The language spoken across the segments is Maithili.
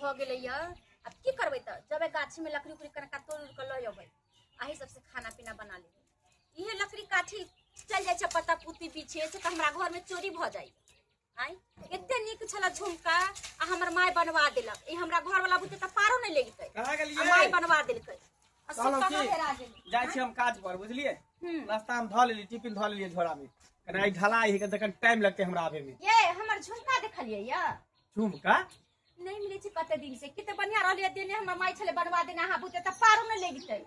भऽ गेलैया। आब की करबै तऽ जेबै गाछीमे लकड़ी उकड़ी कनिका तोड़ि उड़ि कऽ लऽ अबै, एही सबसँ खाना पीना बना लेबै। इहे लकड़ी काठी चलि जाइ छै पत्ता पुत्ती पीछे से, तऽ हमरा घरमे चोरी भऽ जाइ। आँय, एते नीक छलै झुमका आ हमर माय बनवा देलक। ई हमरा घरवला बुते तऽ पारो नहि लगितै। कहाँ आ गेलियै? माय बनवा देलकै आ से कहलहुँ कहाँ की? हेरा गेलै। जाइ छी हम काज पर, बुझलियै? हम्म। नाश्ता हम धऽ लेलियै, टिफिन धऽ लेलियै झोरा में। कनि आइ ढलाई है, कनि टाइम लगतै हमरा आबे में। ये हमर झुमका देखलियै या? झुमका नहीं मिले छै कते दिन से। कते बढ़िया रहलियै देने, हमर माय छलै बनवा देने, अहाँ बुते तऽ पारो नहि लगितै।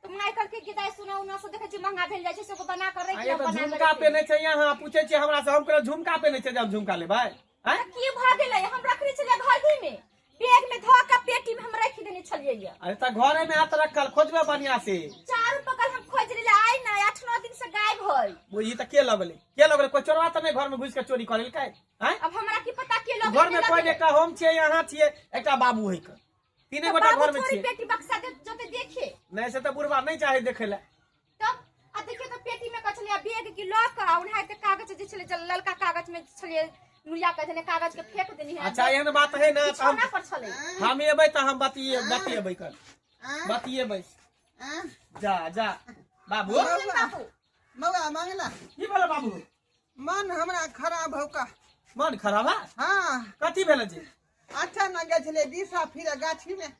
तऽ माय कहलकै कि दाइ सुना उना से देखै छी महंगा भेल जाइ छै, से बना कऽ राखि आइ लिअ, तऽ बना कऽ झुमका राखि पेने छै यहाँ, पूछै छियै हमरा से, हम कहलहुँ झुमका पेने छै जे हम झुमका लेबै? आँय? तऽ की भऽ गेलै? हम रखने छलियै घरही में, बैग में धऽ कऽ पेटी में हम राखि देने छलियै या। अरे तऽ घरे में हाथ रखल, खोजबै बढ़िया से। चारू बगल हम खोज लेलियै, आइ नहि 8-9 दिन से गायब है। बुझी तऽ के लऽ गेलै? के लऽ गेलै? कोइ चोरवा तऽ नहि घर में घुसि कऽ चोरी कऽ लेलकै? आँय? अब हमरा की पता के लऽ गेलै, घर में नहि कोइ लऽ गेलै। एकटा हम छियै, अहाँ छियै, एकटा बाबू है कऽ, तीने तऽ गोटा बाबू घर में थोड़ी छियै। पेटी बक्सा दे जोते देखे। नहि से तऽ बुढ़बा नहि चाहे देखे लए। तब आ देखियौ तऽ पेटी में कछलियै बैग की लऽ कऽ, आ ओनाहिते कागज जे छलै, जे ललका कागज में छलियै नुरिया के देने, कागज के फेंक देनी है। अच्छा एहन बात है ना, तऽ हम बिछौना पर छलै। हम एबै तऽ हम बतियेबै कर बतियेबै। जा जा बाबू। बाबू मौआ मांगला। की भेलै बाबू? मन हमरा खराब हौका। मन खराब है? हाँ। कथी भेलै जी? अच्छा न गेल छलै दिशा फिरे गाछी में,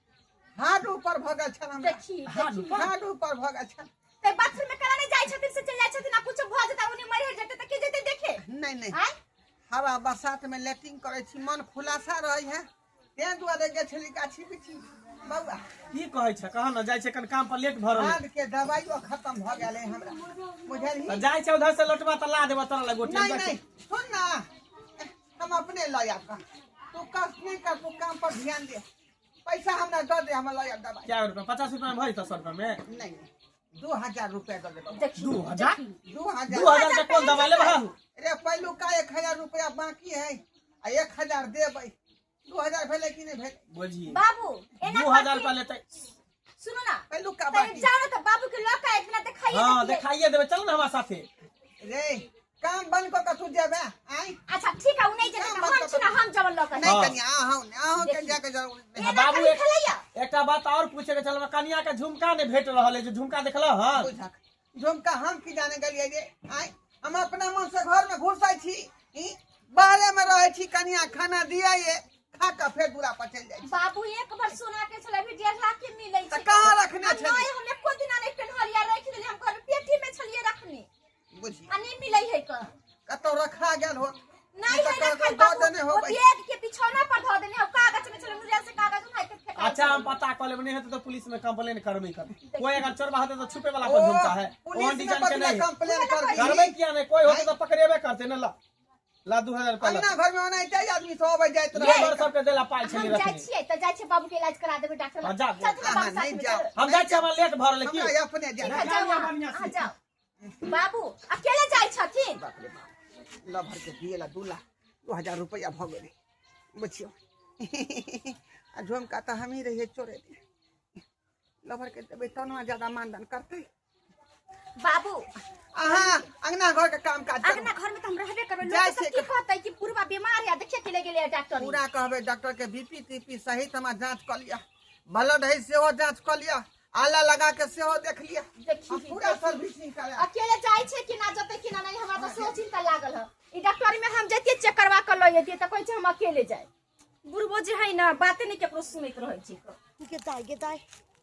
हाथ ऊपर भऽ गेल छल हमरा। देखी, हाथ देखी। ऊपर? हाथ ऊपर भऽ गेल छल। ते बाथरूम में केना नहीं जाइ छथिन से चलि जाइ छथिन, आ कुछो भऽ जेतै ओनी मरि जेतै तऽ के जेतै देखे? नहीं नहीं। आँय? हवा बरसात में लेटिंग करै छी, मन खुलासा रहै है, तें दुआरे गेल छली गाछी बिछी बौआ। की कहै छै कह न, जाइ छै कन काम पर लेट भऽ रहल। हाथ के दवाइयो खत्म भऽ गेल है हमरा, बुझलही? तऽ जाइ छै उधर से लौटबा तऽ ला देबा तोरा लग गोटी। नहीं नहीं, सुन ना, हम अपने लऽ आयब। तू कष्ट नहीं कर, तू काम पर ध्यान दे, पैसा हमरा दऽ दे, हम लऽ आयब दवाई। क्या रुपया? 50 रुपया में भऽ जेतौ 100 रुपया में? नहीं नहीं, 2000 रुपया दऽ दे बाबा। देखी, 2000? देखी। 2000। 2000 के कोन दवाई लेबह? रे पहिलुका 1000 रुपया बाकी है आ 1000 देबै, 2000 भेलै कि नहि भेलै? बुझी बाबू, एना 2000 करथिन। रुपया लेतै। सुनू ना, पहिलुका तऽ बाकी। जाओ ना तऽ बाबू के लऽ कऽ एक दिना देखाइए हाँ, देतियै। देखाइए देबै, चल ना हमरा साथे। रे काम बंद कऽ के तू जेबे आँय? अच्छा ठीक है, उ नहीं जेतै काम तऽ बंद हम कऽ छी ना, के। हम जबन लऽ कऽ। नहीं हाँ। कनिया, अहूँ अहूँ के देखी। जाके जरूरत नहीं। एना बाबू, खाली खेलैया। एकटा बात और पूछे के छल, कनिया के झुमका नहीं भेट रहल है, जे झुमका देखलह हन? बुझक झुमका हम की जाने गेलियै रे आँय? हम अपना मन से घर में घुसै छी, ई बाहरे में रहै छी, कनिया खाना दिया ये खा कऽ फेर दूरा पर चलि जाइ छी। बाबू एक बार सोना के छलै, अभी 1.5 लाख के मिलै छै। तऽ कहाँ रखने आ छलियै? नहि, हम एको दिना नहि पेन्हलियै, राखि देलियै हम घर में, पेटी में छलियै रखने। बुझी। आ नहीं मिलै है क। कतौ रखा गेल हो? नहीं तऽ है रखल कतौ दऽ बाबू, देने ओ होबै। बैग के बिछौना पर धऽ देने हो, कागज में छलै, मुरिया से कागज उठाइ के फेंका। अच्छा हम पता कऽ लेबै, नहि हेतै तऽ पुलिस में कंप्लेन करबै करबै। कोई अगर चोरबा हेतै तऽ छुपे वाला ओ, पर झुमका है, पुलिस ओहन में डिजाइन के कथी लए नहीं। कंप्लेन करबै? करबै किया नहि, कोई होतै तऽ पकड़ेबे करतै ने। ला ला 2000 रुपया ला। अंगना घर में ओनाहिते आदमी सब अबै जाइत रहै। लेबर सबके देला पाइ छलै हम जाइ रखने। छियै तऽ जाइ छियै, बाबू के इलाज करा देबै डॉक्टर हाँ, लग। जा। चल अहाँ बाबू साथ नहीं में जाओ। चल। हम जाइ छियै, हमरा लेट भऽ रहलै की। हमरा अपने जाय। ठीक है, जाओ जाइए अहाँ, बढ़िआँ से। अहाँ जाओ। बाबू अकेले जाइ छथिन? बाप रे बाप, लभर के दिए ला 2 लाख 2000 रुपया भऽ गेलै बुझियौ। आ झुमका तऽ हमही रहियै चोरे दे, लभर के देबै तहन ज्यादा मानदान करतै। बाबू अहाँ अंगना घर के काम काज करू। अंगना घर में तऽ हम रहबे करबै, लोक जाइ सब छियै की कहतै कि बुढ़वा बीमार है, देखिए के ले गेलै डॉक्टर। पूरा कहबै डॉक्टर के बीपी तीपी सहित हमरा जांच कऽ लिअ, ब्लड है सेहो जांच कऽ लिअ, आला लगा के सेहो देख लिअ। देखी, हम पूरा देखी। सर्विसिंग करा। अकेले जाइ छै कि ना जतै कि ना नहीं, हमरा तऽ सेहो चिंता लागल है। ई डॉक्टर में हम जैतियै चेक करवा के लऽ जैतियै तऽ कहै छै हम अकेले जाय। बुढ़बो जे है ना बाते नहि केकरो सुनैत रहै छै। गे दाइ, गे दाइ,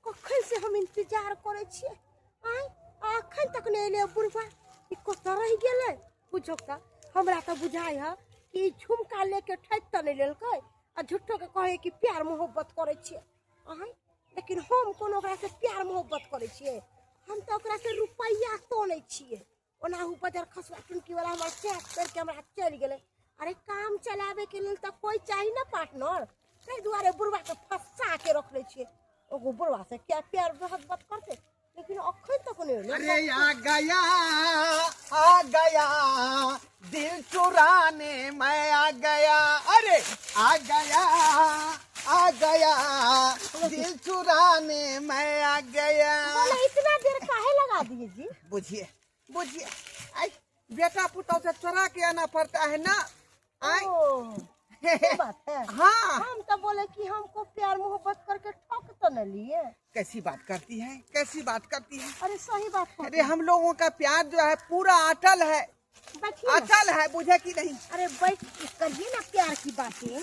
कखन से हम इंतजार करै छियै, आँय अखन तक नहि एलै बुढ़बा, ई कतऽ रहि गेलै? बुझौ तऽ हमरा तऽ बुझाइ है कि ई झुमका लेके ठकि तऽ नहि लेलकै आ झूठो के कहै कि प्यार मोहब्बत करै छियै। आँय लेकिन हम कोनो ओकरासँ प्यार मोहब्बत करै छियै? हम तऽ ओकरासँ रुपैआ तोलै छियै। ओनाहु बजर खसुआ टुनकी वाला हमर चैक करके हमरा चलि गेलै। अरे काम चलाबे के लेल तऽ कोइ चाही ने पार्टनर, ताहि दुआरे बुढ़वा के फंसा के रखले छियै। ओगो बुढ़वा से क्या प्यार मोहब्बत करते, लेकिन अखन तक नहि एलै। अरे आ गया आ गया दिल चुराने मैं आ गया, अरे आ गया आ गया दिल चुराने मैं आ गया। बोले इतना देर काहे लगा दिए जी? बुझिए बुझिए, आई बेटा पुतौह से चोरा के आना पड़ता है ना। आई ओ। ये बात है। हाँ। हम तो बोले कि हमको प्यार मोहब्बत करके ठक तो न लिए। कैसी बात करती है, कैसी बात करती है। अरे सही बात है। अरे हम लोगों का प्यार जो है पूरा अटल है, बैठिए ना। अटल है, बुझे कि नहीं। अरे बैठ करिए ना प्यार की बातें।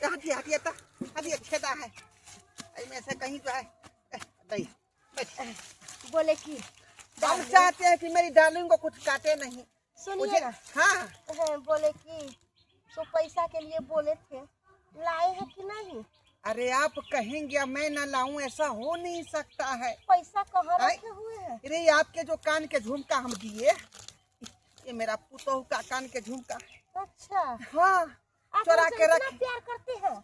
हटिए हटिए तो हटिए, छेदा है इसमें से कहीं जो है नहीं। बैठिए। बोले कि हम चाहते हैं कि मेरी डार्लिंग को कुछ काटे नहीं। सुनिए मुझे ना। हाँ। हाँ, बोले कि सो पैसा के लिए बोले थे, लाए हैं कि नहीं? अरे आप कहेंगे मैं ना लाऊं, ऐसा हो नहीं सकता है। पैसा कहाँ रखे हुए हैं? अरे आपके जो कान के झुमका हम दिए, ये मेरा पुतोहू का कान के झुमका है। अच्छा। हाँ, आप चुरा हमसे के इतना रख प्यार करते हैं?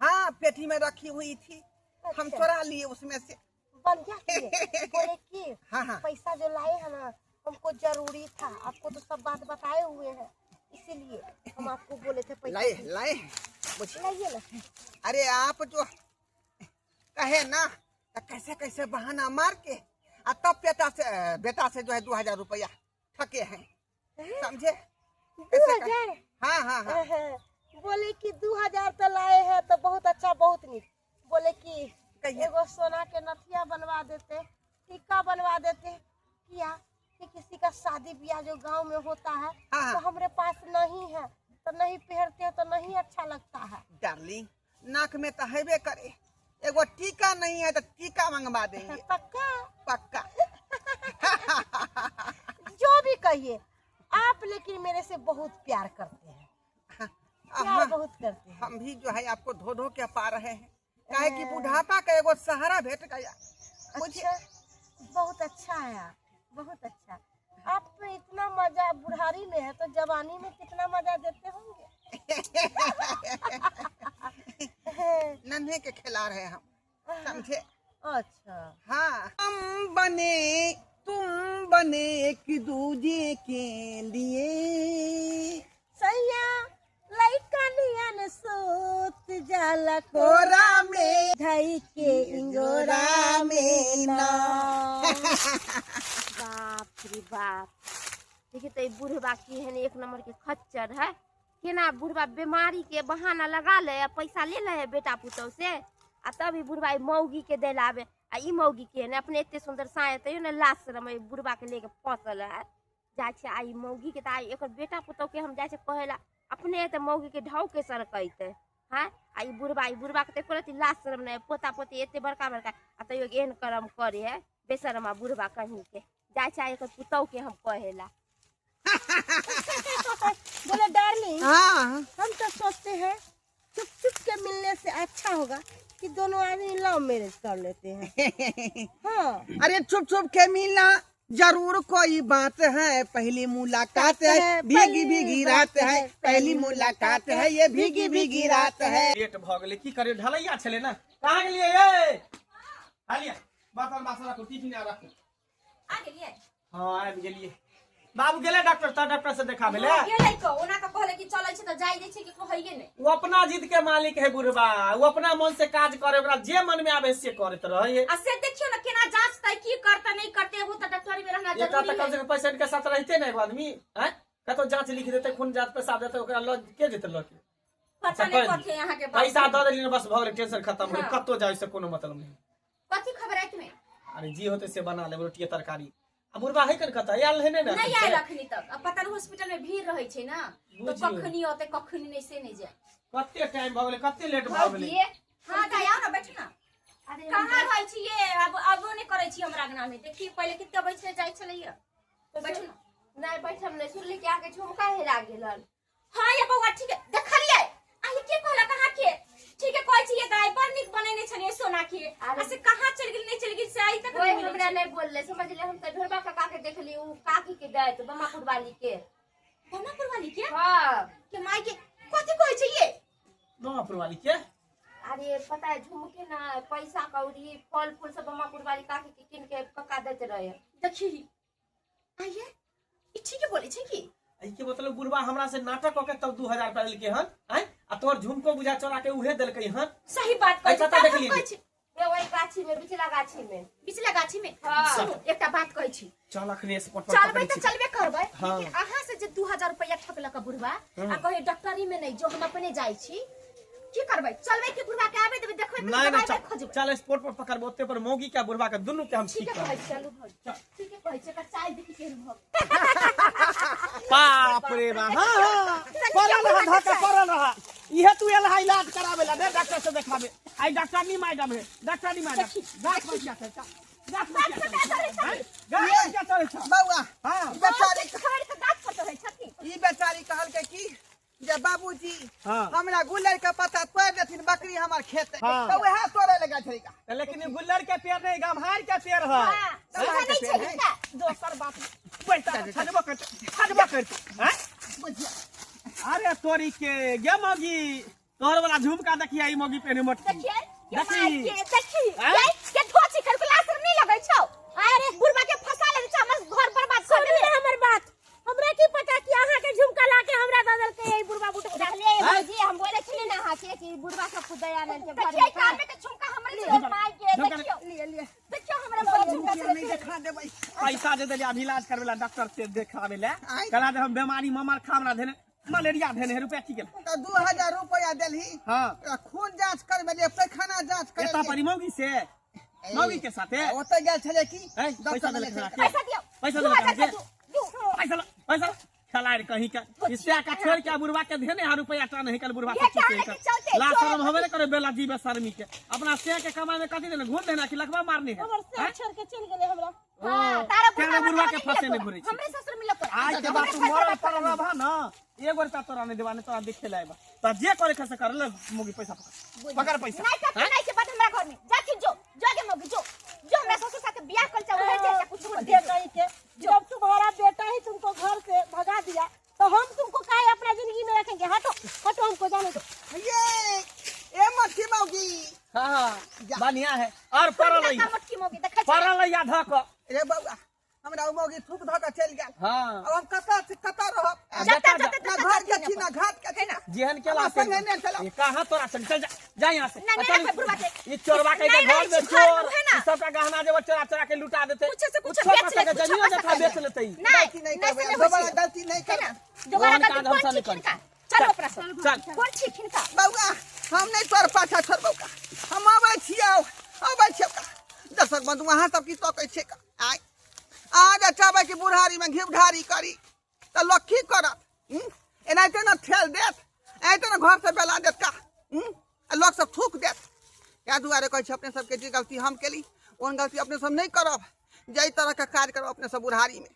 हाँ, पेटी में रखी हुई थी, हम अच्छा। चुरा लिए उसमें से। बढ़िया किए। बोले कि हाँ हाँ। पैसा जो लाए हैं ना, हमको जरूरी था, आपको तो सब बात बताए हुए हैं, इसीलिए हम आपको बोले थे पैसा लाए लाए मुझे। लाइए ना। अरे आप जो कहे ना तो कैसे कैसे बहाना मार के आ तब बेटा से जो है 2000 रुपया ठके हैं, समझे? 2000? हाँ हाँ हाँ। बोले कि 2000 तो लाए हैं तो बहुत अच्छा, बहुत निक। बोले कि एगो सोना के नथिया बनवा देते, टीका बनवा देते, किया कि किसी का शादी ब्याह जो गांव में होता है हाँ। तो हमारे पास नहीं है, तो नहीं पहनते हो तो नहीं अच्छा लगता है। डार्लिंग नाक में तो हैबे करे, एगो टीका नहीं है तो टीका मंगवा देंगे। पक्का? पक्का। जो भी कहिए आप, लेकिन मेरे से बहुत प्यार करते हैं। प्यार बहुत करते हैं। हम भी जो है आपको धो धो के पा रहे हैं, काहे कि बुढ़ापा का एगो सहारा भेट गया मुझे। अच्छा, बहुत अच्छा है आप, बहुत अच्छा। आप तो इतना मजा बुढ़ारी में है तो जवानी में कितना मजा देते होंगे। नन्हे के खिला रहे हैं हम, समझे? अच्छा। हाँ। हम बने तुम बने एक दूजे के लिए, सैया लइका नियन सोत जाला कोरा में धई के इंगोरा में ना। बाप रे बाप, देखिए तो बुढ़वा की है एक नंबर के खच्चर है। केना बुढ़वा बीमारी के बहाना लगा ले, पैसा ले ले है बेटा पुतोह से, आ तब ई बुढ़वा मौगी के दे लावे। आ ई मौगी के ने अपने एते सुंदर साय तैयो ने लाश शरम बुढ़वा के लेके फसल है जाइ छै। आ ई मौगी के त आ एकर बेटा पुतोह के हम जाइ छै कहेला, अपने त मौगी के ढाव के सरकैते हैं। आ ई बुढ़वा के त एको रत्ती लाज शरम नहि, पोता पोती एते बड़का बड़का आ तैयो एहन करम करे है बेशरमा बुढ़वा कहीं के जाइ छै। आ एकर पुतोह के हम कहेला। बोले डार्लिंग, हाँ हम तो सोचते हैं चुप चुप के मिलने से अच्छा होगा कि दोनों आदमी लव मैरिज कर लेते हैं। हाँ। अरे चुप चुप के मिलना जरूर कोई बात है, पहली मुलाकात है भीगी भीगी रात है, पहली मुलाकात है ये भीगी भीगी रात है। लेट भ गेलै, की करे ढलैया छलै ना। कहाँ गेलियै ये? हालिया बर्तन बासन राखू, टिफिन आर राखू। आ गेलियै? हाँ आबि गेलियै। बाबू गेलै डॉक्टर त डॉक्टर से देखा भेलै? गेलै को, ओना के कहले कि चलै छै त जाय दै छै कि कहैये नै। वो अपना जिद के मालिक है बुढ़बा, वो अपना मन से काज करे, ओकरा जे मन में आवे से करत रहे। आ से देखियो ना केना जांचतै, की करतै नहीं करतै, वो त डॉक्टरी में रहना एकरा जरूरी त कम है। से कम पेशेंट के साथ रहते ना एगो आदमी, हैं? कतौ जांच लिख देतै, खून जांच पेशाब देतै, ओकरा ल के जेतै ल के? पता नहीं कथी यहाँ के बाप। पैसा दऽ देली बस भऽ गेलै, टेंशन खत्म हो गेलै, हाँ। कतौ जाय से कोनो मतलब नहीं। कथी खबर राति में? अरे जी होते से बना लेब रोटी तरकारी। आ बुढ़बा है कन कतऽ आयल है ने? नहीं आयल अखनी तक। अब पता नहीं हॉस्पिटल में भीड़ रहै छै ना, तो कखनी औते कखनी नहीं से नहीं जाए। कते टाइम भऽ गेलै, कते लेट भऽ गेलै। हां दाई आओ ना, बैठ ना। अरे कहाँ रहै छियै? अब अबो नहीं करै छी हमरा अंगना में। देखिए पहिले कते अबै छलै जाइ छलैया। बैठ ना। नहीं बैठम नहीं, सुनली कि आके झुमका हेरा गेलन। हां ये बौआ ठीक है, देखलियै आ ये के कहलक अहाँ के? ठीक है कहै छियै दाई बड़ नीक बनेने छलियै सोना के, आ से कहाँ चलि गेल नहीं चलि गेल से आई तक कोई हमरा नहीं बोलले, समझले। हम त ढोरबा काका के देखली, उ काकी के दैत बमापुर वाली के। बमापुर वाली के? हां। के माई के कथि कहै छियै? बमापुर वाली के? अरे पता है झुमके ना पैसा कौड़ी फल फूल सब बमापुर वाली काकी के किन के पका देते रहे। देखी आइए ई ठीक है बोलै छै की? एहि के मतलब बुढ़बा हमरा से नाटक क के तब 2000 रुपया लेलकै हन, आँय? आ तोहर झुमको बुझा चोरा के उहे देलकै हन। सही बात कहै अच्छा, छै, देखली। कहै छै। हे ओहि गाछी में, बिचला गाछी में। पिछला गाछी में। हाँ। सुनू, एकटा बात कहै छी। चल अखने स्पॉट पर चलबै पकड़ै तऽ छी। चलबे करबै, हाँ। लेकिन अहाँ से जे 2000 रुपया ठकलक बुढ़वा आ कहे डॉक्टरी में नहीं जो हम अपने जाइ छी, की करबै? चलबै कि बुढ़वा के आबै देबै, देखबै तऽ नहीं नहीं, दबाई चल खोजबै। चल स्पॉट पर पकड़बो, ओते पर मौगी के बुढ़वा के दुनू के हम ठीक ठीके करब। कहै छी, चलू भौजी। ठीके कहै छी, एकर चालि देखी केहन भऽ बाप रे बा, हाँ हाँ, पड़ल रहा, धक्का पड़ल रहा। इहे तू एल है इलाज करावे ला, दे डॉक्टर से देखावे। आई डॉक्टर नी मैडम है, डॉक्टर नी मैडम। गाछ पर क्या चलता, गाछ पर क्या चलता, गाछ पर क्या चलै छौ? बौआ, हाँ। ई बेचारी खबर के गाछ पर चढ़ै छथिन। ई बेचारी कहलकै कि जे बाबूजी, हाँ। हमरा गुलर के पत्ता तोड़ देथिन, बकरी हमर खेत। हाँ। तऽ वएह तोड़े लगा छलै। लेकिन ई गुल्लर के पेड़ नहीं, गम्हार के पेड़ है। हाँ, सीधा नहीं छै हिनका। दोसर बात पैसा छजबो करते, छजबो करते हैं। अरे तोरी के गे मौगी, तोहर वाला झुमका देखिया ई मौगी पेने मोटकी। देखिए के देखी। माय के देखी। आँय? ये के धोची कर क्लास नहीं लगै छौ। अरे बुढ़वा के फंसा ले छै, हमर घर बर्बाद कर सुनू देले। ने हमर बात, हमरा की पता कि अहाँ के झुमका ला के हमरा दऽ देलकै ई बुढ़वा बुढ़वा। देखलियै आँय? भौजी, हम बोले छलियै ने अहाँके कि बुढ़वा सब खुद दया आनल के घर देखिए में। कान में के झुमका हमरे छै माय के। झुमका देखियो, लिए लिए, देखियो हमरा बड़ा झुमका नहीं छै। देखा देबै। पैसा दे देलियै अभी इलाज करबे ला, डॉक्टर से देखाबे ला। आँय? कहला जे हम बीमारी ममर खामरा धेने मलेरिया धेने है, रुपया की गेल? तऽ 2000 रुपया देलही। हाँ। खून जांच करबेलियै, पैखाना जांच एता करेलियै। परी मौगी से, मौगी के साथे ओतऽ गेल छलै की ए, डॉक्टर पैसा लग देलक छलै। हमरा के? पैसा दियो। पैसा दू देलक हजार हमरा का के? दू, दू। पैसा ला, पैसा ला। खेलाड़ कहीं के इससे का छोड़ के बुढ़वा के धेने हा रुपया टा नहीं कल बुढ़वा ये के क्या चूसे लेके कर। चलते? ला चोर शर्म होबे ने करे बेला जीवे शर्मी के। अपना से के कमाई में कथी देने घूम देना कि लखवा मारनी है। हमर से हैं? छोड़ के चलि गेलै हमरा। हां, तारा केना बुढ़वा बुढ़वा के के फंसे नहीं घुरै छै। हमरे ससुर मिलत तोरा। आज के बाद तू मरल पड़ल रहबा ना, एगो रुपया तोरा नहीं देबा, नहीं तोरा देखे लायबा। त जे करे के से कर ले मोगी, पैसा पकड़, पकड़ पैसा। नहीं कर, नहीं के बाद हमरा घर में जाखी जो जो के मोगी जो जो हमरा ससुर साथे बियाह कर चाहे उहे जे कुछ कर बुढ़े कहीं के, जब तुम्हारा बेटा ही तुमको घर से भगा दिया तो हम तुमको काहे अपना जिंदगी में रखेंगे? हटो हटो, हमको जाने दो। ये ए मटकी मौगी। हां हां, बढ़िया है। और पड़ल रही, मटकी मोगी देखै छी। पड़ल रही धक। रे बौआ, हमरा ओ मौगी थूक धऽ कऽ चलि गेल। हां। अब हम कतऽ से कतऽ रहब? जतऽ जतऽ जतऽ ना घर के छी, ना घाट के छी ना। जेहन केला हमरा संगे नहि चलब। ये कहाँ तोरा संग? चल जा, जा यहाँ से। ना, ना, चल। ना, बुढ़वा के। ये चोरवा के नहीं, घर नहीं, में घर चोर, में है ना। ई सबका गहना जेवर चोरा चोरा के लुटा देते। कुछ से कुछ कुछो बेच कर ले, सके, कुछो जमीनो कर जथा सके। बेच लेते ई। नहीं, गलती नहीं नहीं करबै, से नहीं दोबारा होइ छै। गलती नहीं है ना? करबै। दोबारा ओहन गलती काज हमसब कोन नहि छी हिनका? करी। चलो अपना सब। चल। कोन छी हिनका? बौआ, हम नहीं तोर पाछा छोड़बौ का। हम अबै छियौ, अबै छियौ का। दर्शक बंधु, अहाँ सब की तकै छियै का? आइ अहाँ जे चाहबै कि बुढ़ारी में घी ढारी करी तऽ लोक की करत? एनाहिते ने ठेल देत, एनाहिते ने घर से बेला देत का। आ लोक सब थूक देत। इएह दुआरे कहै छी अपने सबके जे गलती हम केली ओहन गलती अपने सब नहि करब। जाहि तरहके काज करब अपने सब बुढ़ारी में,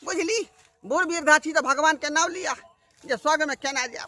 बुझली? बूढ़ वृद्धा छी तऽ भगवान के नाम लिअ जे स्वर्ग में केना जायब।